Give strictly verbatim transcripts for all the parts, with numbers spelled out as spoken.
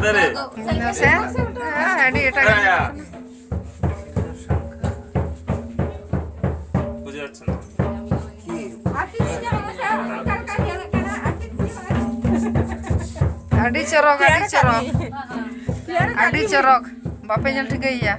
ᱥᱮ? ᱦᱮᱸ, ᱟᱹᱰᱤ ᱮᱴᱟᱜ ᱜᱮ᱾ ᱵᱩᱡᱷᱟᱹᱣ ᱦᱟᱪᱪᱷᱮ ᱱᱟ᱾ ᱟᱹᱰᱤ ᱪᱚᱨᱚᱠ, ᱟᱹᱰᱤ ᱪᱚᱨᱚᱠ, ᱟᱹᱰᱤ ᱪᱚᱨᱚᱠ᱾ ᱵᱟᱯᱮ ᱧᱮᱞ ᱴᱷᱤᱠᱟᱹᱭᱮᱭᱟ?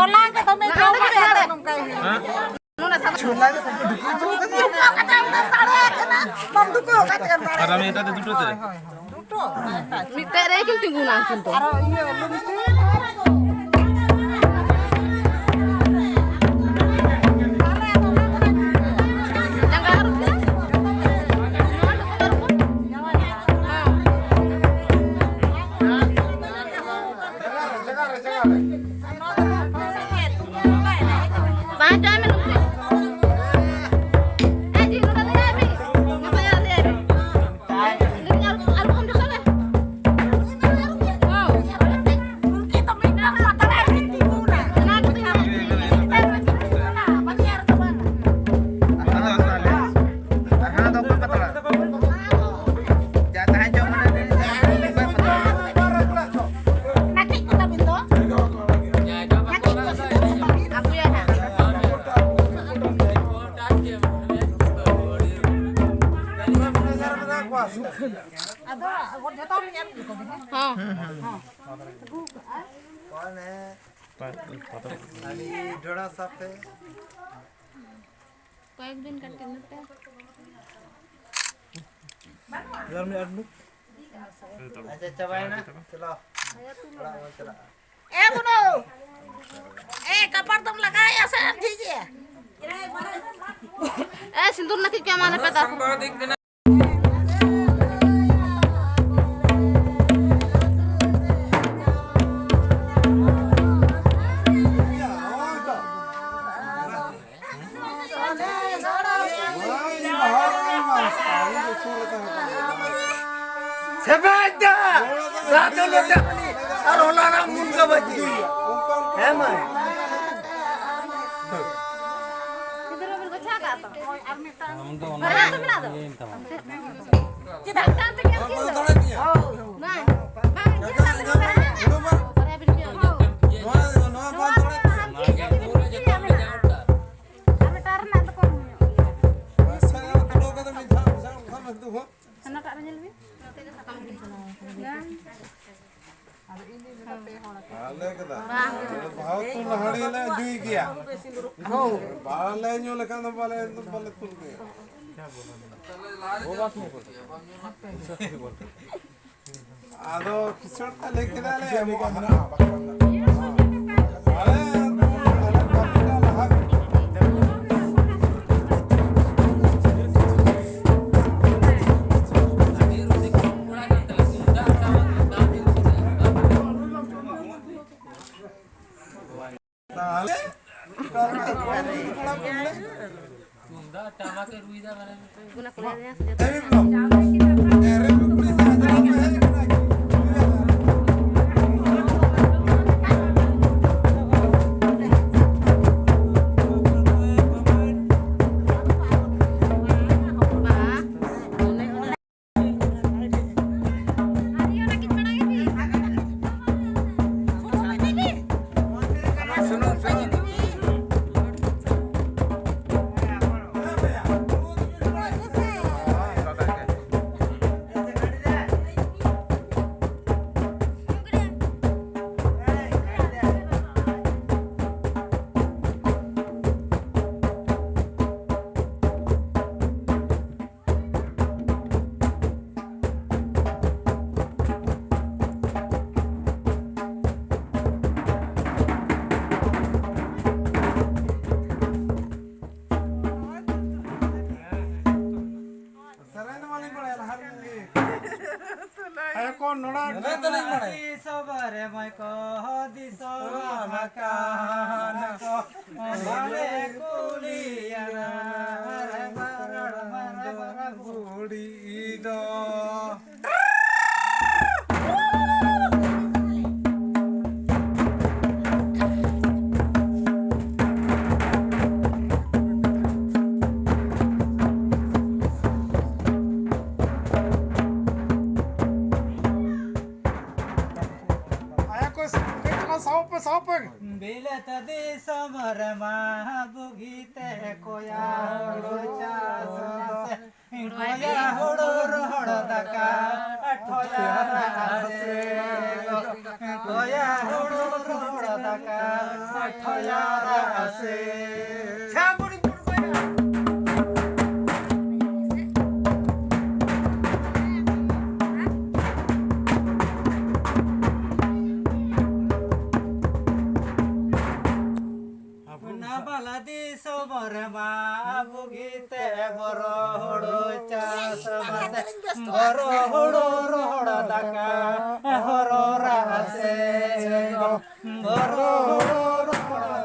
ᱪᱷᱳᱞᱟ ᱜᱮ ᱫᱚᱢᱮ ᱡᱚᱢ ᱠᱟᱛᱮ ᱱᱚᱝᱠᱟᱭ ᱦᱩᱭᱩᱜᱼᱟ᱾ ᱟᱨ ᱟᱢ ᱮᱴᱟᱜ ᱨᱮ ᱫᱩᱴᱳ ᱛᱮ? ᱢᱤᱫᱴᱮᱡ ᱨᱮ ᱠᱤᱱ ᱛᱤᱸᱜᱩᱱᱟ ᱩᱱᱠᱤᱱ ᱫᱚ᱾ ᱟᱨᱚ ᱤᱭᱟᱹ ᱞᱩᱢᱛᱤ᱾ ᱵᱟᱝ ᱪᱚ ᱟᱢ ᱞᱩᱢᱵᱤ᱾ ᱮ ᱡᱤ ᱱᱚᱰᱮ ᱞᱟᱹᱭ ᱟᱭ ᱢᱮ᱾ ᱱᱚᱰᱮ ᱞᱟᱹᱭ ᱟᱭ ᱢᱮ᱾ ᱟᱨ ᱟᱨ ᱠᱚᱢ ᱡᱚᱴᱟᱣ ᱞᱮ᱾ ᱦᱚᱸ᱾ ᱚᱱᱟ ᱠᱚᱫᱚ ᱟᱨ ᱦᱟᱱᱟ ᱫᱚ ᱚᱠᱚᱭ ᱯᱟᱛᱲᱟ? ᱡᱟ ᱛᱟᱦᱮᱸ ᱪᱚ ᱢᱟᱱᱮ ᱚᱠᱚᱭ ᱯᱟᱛᱲᱟ? ᱱᱟᱹᱠᱤᱡ ᱠᱚ ᱛᱟᱵᱤᱱ ᱫᱚ? ᱱᱟᱹᱠᱤᱡ ᱠᱚ ᱥᱤᱸᱫᱩᱨ ᱠᱚ ᱛᱟᱵᱤᱱ? ᱟᱹᱜᱩᱭᱟ ᱦᱟᱸᱜ᱾ ᱟᱫᱚ ᱡᱚᱛᱚ ᱦᱚᱲ ᱧᱮᱞ ᱠᱚ ᱛᱟᱵᱤᱱ, ᱦᱮᱸ? ᱦᱚᱸ᱾ ᱦᱚᱸ᱾ ᱟᱹᱰᱤ ᱰᱷᱚᱲᱟ ᱥᱟᱯᱮ᱾ ᱠᱚᱭᱮᱠ ᱫᱤᱱ ᱠᱟᱹᱴᱤᱡ ᱱᱚᱛᱮ᱾ ᱟᱪᱪᱷᱟ, ᱪᱟᱵᱟᱭᱮᱱᱟ᱾ ᱪᱚᱞᱚ᱾ ᱚᱲᱟᱜ ᱵᱚᱱ ᱪᱟᱞᱟᱜᱼᱟ᱾ ᱮ ᱵᱩᱱᱩ! ᱮ, ᱠᱟᱯᱟᱲ ᱫᱚᱢ ᱞᱟᱜᱟᱣᱮᱜᱼᱟ ᱥᱮ ᱟᱢ ᱡᱷᱤᱡ ᱮᱜᱼᱟ? ᱮ, ᱥᱤᱸᱫᱩᱨ ᱱᱟᱹᱠᱤᱡ ᱠᱚ ᱮᱢᱟ ᱞᱮᱯᱮ ᱛᱟᱨᱯᱚᱨ᱾ ᱥᱮᱵᱮᱫ ᱫᱟ! ᱥᱟᱫᱚ ᱞᱚᱴᱟ ᱢᱟᱹᱱᱤ ᱟᱨ ᱚᱱᱟ ᱨᱮᱱᱟᱜ ᱢᱩᱱᱜᱟᱹ ᱵᱷᱟᱹᱡᱤ᱾ ᱦᱮᱸ ᱢᱟᱹᱭ᱾ ᱜᱤᱫᱽᱨᱟᱹ ᱵᱤᱱ ᱜᱚᱪᱷᱟ ᱠᱟᱜᱼᱟ ᱛᱚ? ᱟᱢ ᱫᱚ ᱚᱱᱟ ᱵᱟᱨᱭᱟ ᱛᱚ ᱢᱮᱱᱟᱜ ᱫᱚ᱾ ᱤᱭᱟᱹᱭᱮᱱ ᱛᱟᱢᱟ᱾ ᱪᱮᱫᱟᱜ ᱠᱟᱱ ᱛᱮᱜᱮ ᱟᱹᱠᱤᱱ ᱫᱚ? ᱵᱟᱝ, ᱵᱟᱝ, ᱪᱮᱫᱟᱜ ᱠᱟᱱ ᱛᱮᱜᱮ? ᱵᱟᱨᱭᱟ ᱵᱤᱱ ᱯᱮᱭᱟ᱾ ᱱᱚᱣᱟ ᱫᱚ, ᱱᱚᱣᱟ ᱵᱟᱝ ᱫᱚ ᱟᱹᱠᱤᱱ ᱪᱮᱫ ᱵᱤᱱ ᱠᱩᱥᱤᱭᱟᱜᱼᱟ ᱢᱮᱱᱟᱜᱼᱟ? ᱟᱨ ᱢᱤᱫᱴᱟᱝ ᱨᱮᱱᱟᱜ ᱫᱚ ᱠᱚᱢ ᱧᱚᱜ ᱜᱮᱭᱟ᱾ ᱦᱟᱱᱟᱴᱟᱜ ᱨᱮ ᱧᱮᱞ ᱵᱤᱱ᱾ ᱟᱞᱮ ᱠᱮᱫᱟ᱾ ᱵᱟᱝ᱾ ᱵᱟᱦᱟ ᱩᱛᱩ ᱞᱟᱦᱟᱲᱤ ᱞᱮ ᱡᱩᱭ ᱜᱮᱭᱟ᱾ ᱵᱟᱞᱮ ᱧᱩ ᱞᱮᱠᱷᱟᱱ ᱫᱚ ᱵᱟᱞᱮ, ᱵᱟᱞᱮ ᱛᱩᱞ ᱜᱮᱭᱟ᱾ ᱟᱫᱚ ᱠᱤᱥᱟᱹᱬ ᱛᱮ ᱞᱟᱹᱭ ᱠᱮᱫᱟ ᱞᱮ, ᱮᱢᱚᱜᱼᱟ ᱦᱟᱸᱜ᱾ ᱟᱞᱮ, ᱟᱞᱮ ᱠᱟᱹᱢᱤ ᱞᱟᱦᱟ ᱜᱮ᱾ ᱛᱩᱢᱫᱟᱜ ᱴᱟᱢᱟᱠ ᱮ ᱨᱩᱭᱫᱟ ᱢᱟᱱᱮ᱾ ᱥᱮᱨᱮᱧ ᱫᱚ ᱵᱟᱹᱞᱤᱧ ᱵᱟᱲᱟᱭᱟ, ᱞᱟᱦᱟ ᱨᱮᱞᱤᱧ ᱞᱟᱹᱭ ᱟᱠᱟᱫᱟ᱾ ᱦᱮᱸ, ᱠᱚ ᱱᱚᱲᱟ ᱫᱤᱥᱚᱢ ᱨᱮ ᱢᱟᱹᱭ ᱠᱚ ᱫᱤᱥᱚᱢ ᱟᱠᱟᱱᱟ ᱠᱚ, ᱵᱟᱞᱮ ᱠᱩᱞᱤᱭᱟᱱᱟ ᱨᱮ ᱵᱟᱨᱚᱲ ᱢᱟᱨᱮ ᱵᱟᱨᱟ ᱵᱩᱲᱤ ᱫᱚ᱾ ᱟᱭᱟ ᱠᱚ ᱠᱟᱹᱡ ᱪᱟᱞᱟᱝ ᱥᱟᱵ ᱯᱮ, ᱥᱟᱵ ᱯᱮ᱾ ᱵᱤᱞᱟᱹᱛ ᱫᱤᱥᱚᱢ ᱨᱮᱢᱟ ᱵᱩᱜᱤ ᱛᱮ ᱠᱚᱭᱟ ᱦᱩᱲᱩ ᱪᱟᱥ ᱵᱟᱥ᱾ ᱠᱚᱭᱟ ᱦᱩᱲᱩ ᱨᱚᱦᱚᱲ ᱫᱟᱠᱟ ᱴᱷᱚᱭᱟ ᱨᱟᱥᱮ ᱜᱚ᱾ ᱠᱚᱭᱟ ᱦᱩᱲᱩ ᱨᱚᱦᱚᱲ ᱫᱟᱠᱟ ᱴᱷᱚᱭᱟ ᱨᱟᱥᱮ᱾ ᱪᱷᱟ ᱵᱩᱲᱤ ᱵᱩᱲ ᱠᱚᱭᱟ᱾ ᱱᱟᱵᱟᱞᱟ ᱫᱤᱥᱚᱢ ᱨᱮᱢᱟ ᱵᱩᱜᱤ ᱛᱮ ᱵᱚᱨᱚ ᱦᱩᱲᱩ ᱪᱟᱥ ᱵᱟᱥ, ᱵᱚᱨᱚ ᱦᱩᱲᱩ ᱨᱚᱦᱚᱲ ᱫᱟᱠᱟ, ᱦᱚᱨᱚ ᱨᱟᱥᱮ ᱜᱚ, ᱵᱚᱨᱚ ᱦᱩᱲᱩ ᱨᱚᱦᱚᱲ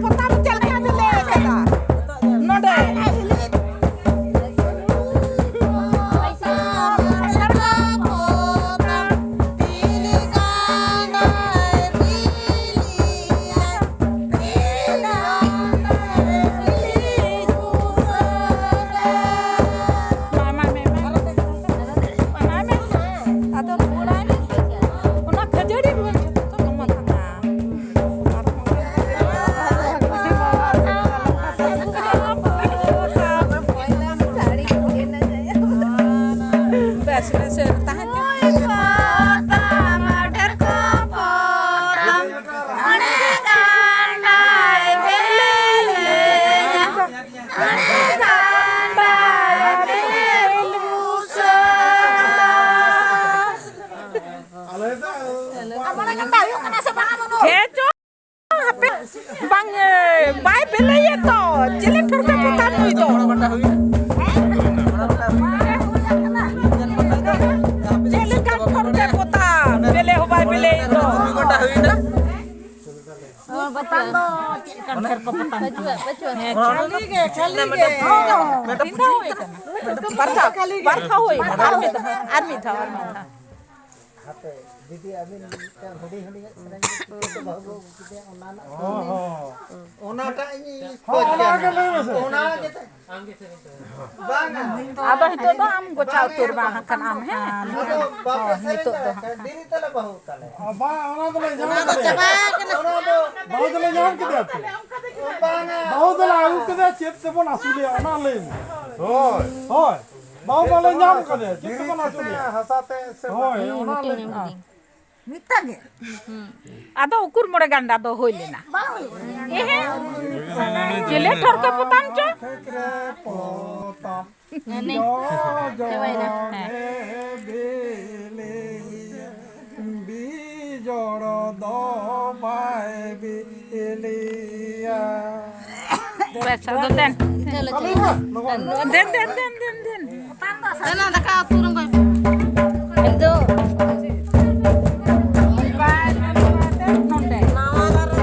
ᱯᱚᱛᱟᱢ ᱪᱮᱫ ᱞᱮᱠᱟ ᱵᱤᱱ ᱞᱟᱹᱭ ᱠᱮᱫᱟ? ᱱᱚᱰᱮ᱾ ᱟᱫᱚ ᱨᱩᱣᱟᱹᱲᱟᱭ ᱢᱮ᱾ ᱚᱱᱟ ᱠᱷᱟᱹᱡᱟᱹᱲᱤ ᱡᱚᱛᱚ ᱡᱚᱢᱟ ᱛᱟᱢᱟ᱾ ᱵᱮᱥ, ᱵᱮᱥ, ᱛᱟᱦᱮᱸ ᱠᱟᱱᱟ᱾ ᱦᱮᱸ ᱪᱚ, ᱦᱟᱯᱮ, ᱵᱟᱝ, ᱮ, ᱵᱟᱭ ᱵᱮᱞᱮᱭᱮᱫ ᱫᱚ᱾ ᱪᱮᱞᱮ ᱴᱷᱚᱨᱠᱟ ᱯᱚᱛᱟᱢ ᱱᱩᱭ ᱫᱚ? ᱪᱮᱫ ᱞᱮᱠᱟᱱ ᱴᱷᱚᱨᱠᱟ ᱯᱚᱛᱟᱢ? ᱵᱮᱞᱮ ᱦᱚᱸ ᱵᱟᱭ ᱵᱮᱞᱮᱭᱮᱫ ᱫᱚ᱾ ᱦᱮᱸ, ᱠᱷᱟᱹᱞᱤ ᱜᱮ, ᱠᱷᱟᱹᱞᱤ ᱜᱮ᱾ ᱵᱟᱨ ᱫᱷᱟᱣ, ᱵᱟᱨ ᱫᱷᱟᱣ ᱦᱩᱭ ᱮᱱᱟ᱾ ᱟᱨ ᱢᱤᱫ ᱫᱷᱟᱣ, ᱟᱨ ᱢᱤᱫ ᱫᱷᱟᱣ, ᱟᱨ ᱢᱤᱫ ᱫᱷᱟᱣ᱾ ᱦᱟᱯᱮ, ᱡᱩᱫᱤ ᱟᱹᱵᱤᱱ ᱢᱤᱫᱴᱟᱝ ᱦᱩᱰᱤᱧ ᱦᱩᱰᱤᱧᱟᱜ ᱥᱮᱨᱮᱧ ᱵᱤᱱ ᱪᱮᱫ ᱵᱟᱹᱦᱩ ᱵᱟᱹᱵᱩ ᱠᱮᱫᱮᱭᱟ, ᱚᱱᱟ ᱨᱮᱱᱟᱜ ᱥᱮᱨᱮᱧ ᱵᱤᱱ᱾ ᱚᱱᱟᱴᱟᱜ ᱤᱧ ᱦᱚᱸ, ᱠᱷᱚᱡᱽ ᱚᱱᱟ ᱠᱟᱱᱟ᱾ ᱜᱮ ᱞᱟᱹᱭ ᱢᱮᱥᱮ᱾ ᱚᱱᱟ ᱜᱮ᱾ ᱵᱟᱝᱟ᱾ ᱟᱫᱚ ᱱᱤᱛᱚᱜ ᱫᱚ ᱟᱢ ᱜᱚᱪᱷᱟ ᱩᱛᱟᱹᱨ ᱵᱟᱝ ᱦᱟᱸᱜ ᱠᱷᱟᱱ ᱟᱢ, ᱦᱮᱸ? ᱟᱫᱚ ᱵᱟᱯᱮ ᱦᱳᱭ, ᱥᱮᱨᱮᱧ ᱱᱤᱛᱚᱜ ᱫᱚ ᱫᱟᱲᱮᱭᱟᱜ ᱦᱟᱸᱜ ᱠᱷᱟᱱ ᱠᱷᱟᱱ᱾ ᱫᱤᱨᱤ ᱛᱟᱞᱮ ᱵᱟᱹᱦᱩ ᱛᱟᱞᱮ᱾ ᱚ, ᱵᱟᱝ, ᱚᱱᱟ ᱫᱚᱞᱮ ᱧᱟᱢ ᱠᱮᱫᱮᱭᱟ᱾ ᱚᱱᱟ ᱫᱚ ᱵᱟᱹᱦᱩ ᱫᱚᱞᱮ ᱧᱟᱢ ᱠᱮᱫᱮᱭᱟ ᱛᱚ᱾ ᱵᱟᱝᱟ᱾ ᱵᱟᱹᱦᱩ ᱫᱚᱞᱮ ᱟᱹᱜᱩ ᱠᱮᱫᱮᱭᱟ, ᱪᱮᱫ ᱛᱮᱵᱚᱱ ᱟᱹᱥᱩᱞᱮᱭᱟ, ᱚᱱᱟ ᱞᱟᱹᱭ ᱢᱮ᱾ ᱦᱳᱭ᱾ ᱦᱳᱭ᱾ ᱵᱟᱹᱦᱩ ᱫᱚᱞᱮ ᱧᱟᱢ ᱠᱮᱫᱮᱭᱟ, ᱪᱮᱫ ᱫᱷᱤᱨᱤ ᱛᱮᱵᱚᱱ ᱪᱮᱛᱟᱱ ᱟᱹᱥᱩᱞᱮᱭᱟ? ᱦᱟᱥᱟ ᱛᱮ ᱥᱮ ᱦᱳᱭ, ᱚᱱᱟ ᱞᱟᱹᱭ ᱢᱮ᱾ ᱢᱤᱫᱴᱟᱝ ᱜᱮ᱾ ᱟᱫᱚ ᱩᱠᱩᱨ ᱢᱚᱬᱮ ᱜᱟᱱᱰᱟ ᱫᱚ ᱦᱩᱭ ᱞᱮᱱᱟ? ᱵᱟᱝ ᱦᱩᱭᱩᱜ ᱠᱟᱱᱟ᱾ ᱮᱦᱮᱸ᱾ ᱪᱮᱞᱮ ᱴᱷᱚᱨᱠᱟ ᱯᱚᱛᱟᱢ ᱪᱚ? ᱯᱚᱛᱟᱢ᱾ ᱦᱮᱸ᱾ ᱡᱚ ᱡᱚ ᱪᱟᱵᱟᱭᱮᱱᱟ᱾ ᱜᱮ ᱵᱤᱞᱤᱭᱟ, ᱵᱤᱡᱚᱲ ᱫᱚ ᱵᱟᱭ ᱵᱤᱞᱤᱭᱟ᱾ ᱵᱮᱥ, ᱟᱫᱚ ᱫᱮᱱ᱾ ᱫᱮᱱ, ᱫᱮᱱ, ᱫᱮᱱ, ᱫᱮᱱ, ᱫᱮᱱ᱾ ᱫᱮᱱᱟ, ᱫᱟᱠᱟ ᱩᱛᱩ ᱨᱚᱝᱜᱚᱭ ᱯᱮ᱾ ᱟᱫᱚ ᱱᱚᱰᱮ᱾ ᱱᱟᱣᱟ ᱫᱟᱨᱮ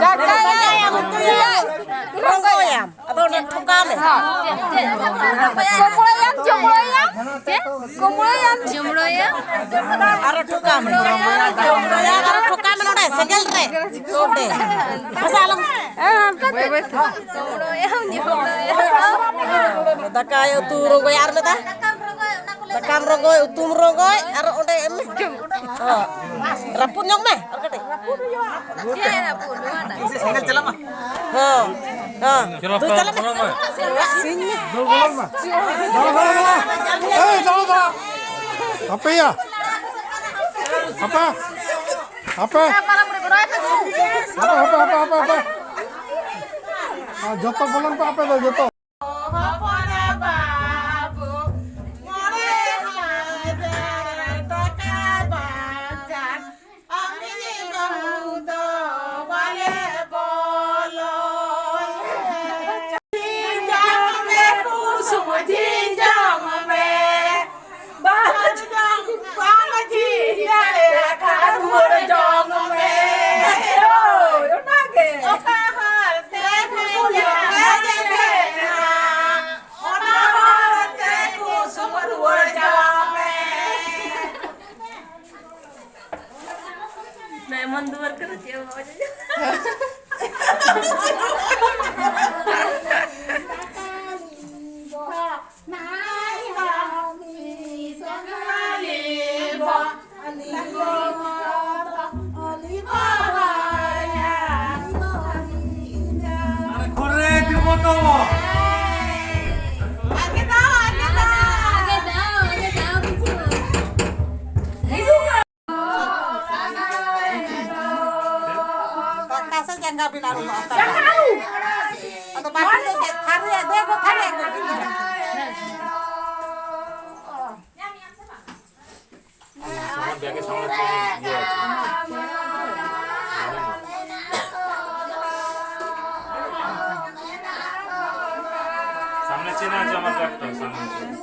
ᱫᱟᱠᱟᱭᱟᱢ, ᱩᱛᱩᱭᱟᱢ, ᱨᱚᱝᱜᱚᱭᱟᱢ᱾ ᱟᱫᱚ ᱚᱸᱰᱮ ᱴᱷᱚᱠᱟᱣ ᱢᱮ᱾ ᱠᱩᱢᱵᱽᱲᱩᱭᱟᱢ, ᱪᱩᱢᱵᱽᱲᱩᱭᱟᱢ᱾ ᱪᱮᱫ? ᱠᱩᱢᱵᱽᱲᱩᱭᱟᱢ, ᱪᱩᱢᱵᱽᱲᱩᱭᱟᱢ᱾ ᱟᱨᱚ ᱴᱷᱚᱠᱟᱣ ᱢᱮ᱾ ᱟᱨᱚ ᱴᱷᱚᱠᱟᱣ ᱢᱮ ᱱᱚᱰᱮ, ᱥᱮᱸᱜᱮᱞ ᱨᱮ᱾ ᱱᱚᱰᱮ᱾ ᱢᱟᱥᱮ ᱟᱞᱚᱢ᱾ ᱦᱮᱸ, ᱦᱮᱸ, ᱵᱟᱹᱭ ᱵᱟᱹᱭ ᱛᱮ᱾ ᱠᱩᱢᱵᱽᱲᱩᱭᱟᱢ, ᱪᱩᱢᱵᱽᱲᱩᱭᱟᱢ᱾ ᱫᱟᱠᱟᱭ ᱩᱛᱩ ᱨᱚᱝᱜᱚᱭ ᱟᱨ ᱢᱮᱫᱟ᱾ ᱫᱟᱠᱟᱢ ᱨᱚᱝᱜᱚᱭ, ᱩᱛᱩᱢ ᱨᱚᱝᱜᱚᱭ, ᱟᱨ ᱚᱸᱰᱮ ᱮᱢ ᱡᱚᱢ᱾ ᱦᱚᱸ᱾ ᱨᱟᱹᱯᱩᱫ ᱧᱚᱜ ᱢᱮ, ᱟᱨ ᱠᱟᱹᱴᱤᱡ᱾ ᱪᱮᱫ ᱨᱟᱹᱯᱩᱫ? ᱱᱚᱣᱟ ᱴᱟᱜ᱾ ᱦᱚᱸ, ᱦᱚᱸ᱾ ᱫᱩ ᱛᱟᱞᱟ ᱢᱮ᱾ ᱚᱲᱟᱜ ᱥᱤᱧ ᱢᱮ᱾ ᱫᱚ ᱵᱚᱞᱚᱱ ᱢᱮ᱾ ᱫᱚ ᱵᱚᱞᱚᱱ ᱢᱮ᱾ ᱮᱭ, ᱫᱚ, ᱫᱚ᱾ ᱦᱟᱯᱮᱭᱟ᱾ ᱦᱟᱯᱮ᱾ ᱦᱟᱯᱮ᱾ ᱦᱟᱯᱮ, ᱦᱟᱯᱮ, ᱦᱟᱯᱮ, ᱦᱟᱯᱮ᱾ ᱟᱨ ᱡᱚᱛᱚ ᱵᱚᱞᱚᱱ ᱯᱮ ᱟᱯᱮ ᱫᱚ, ᱡᱚᱛᱚ᱾ ᱦᱚᱯᱚᱱ ᱵᱟᱹᱵᱩ, ᱢᱚᱬᱮ ᱦᱟᱡᱟᱨ ᱴᱟᱠᱟ ᱵᱟᱡᱟᱨ, ᱟᱢ ᱤᱧ ᱵᱟᱹᱦᱩ ᱫᱚ ᱵᱟᱞᱮ ᱵᱚᱞᱚᱭ᱾ ᱡᱷᱤᱧ ᱡᱚᱝ ᱢᱮ ᱠᱩᱥᱩᱢ, ᱡᱷᱤᱧ ᱡᱚᱝ ᱢᱮ᱾ ᱵᱟᱦᱟ ᱡᱚᱝ ᱵᱟᱢ ᱡᱷᱤᱧ ᱫᱟᱲᱮᱭᱟᱜ ᱠᱷᱟᱱ ᱨᱩᱣᱟᱹᱲ ᱡᱚᱝ ᱢᱮ᱾ ᱦᱳᱭ, ᱚᱱᱟᱜᱮ᱾ ᱚᱠᱟ ᱦᱚᱨ ᱛᱮ ᱠᱩᱥᱩᱢ ᱦᱮᱡ ᱞᱮᱱᱟ, ᱚᱱᱟ ᱦᱚᱨ ᱛᱮ ᱠᱩᱥᱩᱢ ᱨᱩᱣᱟᱹᱲ ᱡᱚᱝ ᱢᱮ᱾ ᱢᱮᱢᱚᱱ ᱫᱩᱣᱟᱹᱨ ᱠᱚᱨᱮ ᱪᱮᱫ ᱦᱚᱸ ᱵᱟᱝ ᱟᱸᱡᱚᱢᱚᱜ ᱠᱟᱱᱟ᱾ ᱚᱠᱟ ᱥᱮᱫ ᱡᱟᱸᱜᱟ ᱵᱤᱱ ᱟᱹᱨᱩᱵᱚᱜᱼᱟ? ᱡᱟᱸᱜᱟ ᱟᱹᱨᱩᱵ᱾ ᱟᱫᱚ ᱵᱟᱹᱴᱤ ᱫᱚ ᱪᱮᱫ? ᱛᱷᱟᱹᱨᱤ ᱟᱹᱜᱩᱭ ᱵᱤᱱ᱾ সামনে চেনা আছে আমার ব্যাগটা, সামনে চেনা।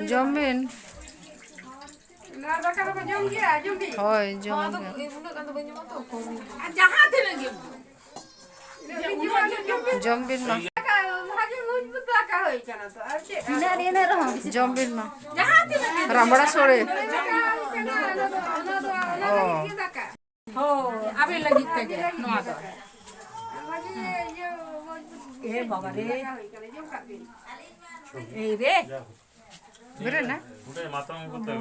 ᱡᱚᱢ ᱵᱤᱱ᱾ ᱱᱚᱣᱟ ᱫᱟᱠᱟ ᱫᱚᱠᱚ ᱡᱚᱢ ᱜᱮᱭᱟ, ᱡᱚᱢ ᱵᱤᱱ᱾ ᱦᱳᱭ, ᱡᱚᱢ ᱜᱮ᱾ ᱩᱱᱟᱹᱜ ᱜᱟᱱ ᱫᱚ ᱵᱟᱹᱧ ᱡᱚᱢᱟ ᱛᱚ, ᱠᱚᱢ ᱜᱮ᱾ ᱟᱨ ᱡᱟᱦᱟᱸ ᱛᱤᱱᱟᱹᱜ ᱜᱮ᱾ ᱡᱚᱢ ᱵᱤᱱ ᱢᱟ᱾ ᱫᱟᱠᱟ ᱵᱷᱟᱜᱮ ᱢᱚᱡᱽ ᱵᱩᱡᱽ ᱫᱟᱠᱟ ᱦᱩᱭ ᱠᱟᱱᱟ ᱛᱚ, ᱟᱨ ᱪᱮᱫ? ᱤᱱᱟᱹ ᱨᱮ, ᱤᱱᱟᱹ ᱨᱮᱦᱚᱸ᱾ ᱡᱚᱢ ᱵᱤᱱ ᱢᱟ᱾ ᱡᱟᱦᱟᱸ ᱛᱤᱱᱟᱹᱜ ᱜᱮ᱾ ᱨᱟᱢᱵᱲᱟ ᱥᱳᱲᱮ᱾ ᱚᱱᱟ ᱫᱚ, ᱚᱱᱟ ᱫᱚ, ᱚᱱᱟ ᱫᱚ ᱚ᱾ ᱤᱭᱟᱹ ᱫᱟᱠᱟ᱾ ᱦᱳᱭ, ᱟᱵᱮᱱ ᱞᱟᱹᱜᱤᱫ ᱛᱮᱜᱮ ᱱᱚᱣᱟ ᱫᱚ᱾ ᱵᱷᱟᱜᱮ ᱤᱭᱟᱹ ᱢᱚᱡᱽ ᱵᱩᱡᱽ ᱮ ᱵᱟᱵᱟ ᱨᱮ᱾ ᱫᱟᱠᱟ ᱦᱩᱭ ᱠᱟᱱᱟ, ᱡᱚᱢ ᱠᱟᱜ ᱵᱤᱱ᱾ ᱮᱭ ᱨᱮ᱾ ᱵᱮᱨᱮᱫ ᱱᱟ? ᱜᱚᱴᱟ ᱢᱟᱛᱨᱚᱢ ᱠᱚᱛᱮ᱾